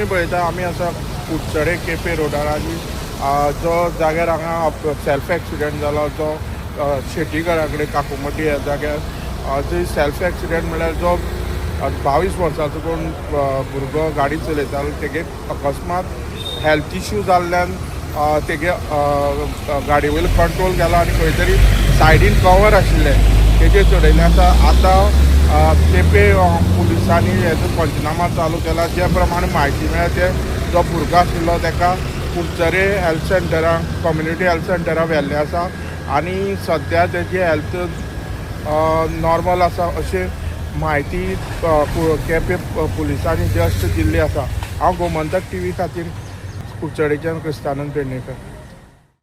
तुमी पळयता, आमी आसा कुडचडे केपे रोडार आनी जो जाग्यार हांगा सेल्फ एक्सिडंट जालो, जो शेटी घरा कडेन काकुमटी ह्या जाग्यार जंय सेल्फ एक्सिडंट म्हणल्यार जो 22 वर्साचो कोण भुरगो गाडी चलयतालो, तेगे अकस्मात हेल्थ इश्यू जाल्ल्यान तेगे गाडी वयलो कंट्रोल गेलो आनी खंय तरी सायडीन कवर आशिल्लें तेजेर चडयलें आसा. आतां केपे पुलिसांनी हेजो पंचनामा चालू केला. जे प्रमाणे म्हायती मेळ्ळ्या, ते जो भुरगो आशिल्लो तेका कुडचडे हेल्थ सेंटराक, कम्युनिटी हेल्थ सेंटराक व्हेल्लें आसा आनी सद्या तेजी हेल्थ नॉर्मल आसा अशें म्हायती केपे पुलिसांनी जस्ट दिल्ली आसा. हांव गोमंतक टीव्ही खातीर कुडचडेच्यान क्रिस्तानंद पेडणेकर.